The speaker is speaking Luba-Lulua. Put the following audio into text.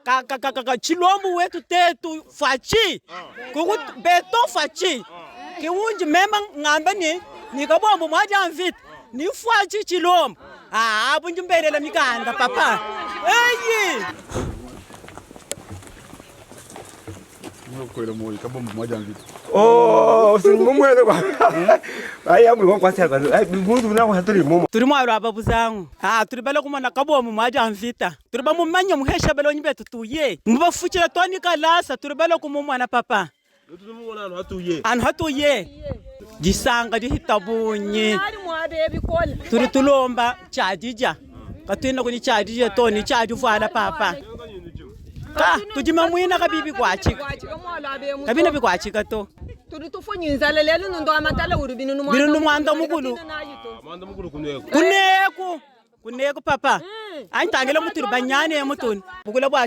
Kakakaka Tshilombo wetu tetu Fatshi kuku beton Fatshi ke undi mema ngamba ni ni kabombo muadia mvita ni Fatshi Tshilombo aa bu ndi mbelela mikanda papa eyi. Turi mualu aba buzangu aa turi bala kumona kabombo muadia mvita. Turi bamumanye muhesha balongi betu tuye mubafukila to ni kalasa turi balua kumumona papa anu hatuye disanka dihita bungi turi tulomba tshiadidia katuena ku ni tshiadidia to ni tshiadivuala papa ka tudima muina kabiyi bikuatshika kabina bikuatshika to binunu muanda mukulu kuneku. Kuneku papa anyi tangila mutudi banyane mutuni bukula bua.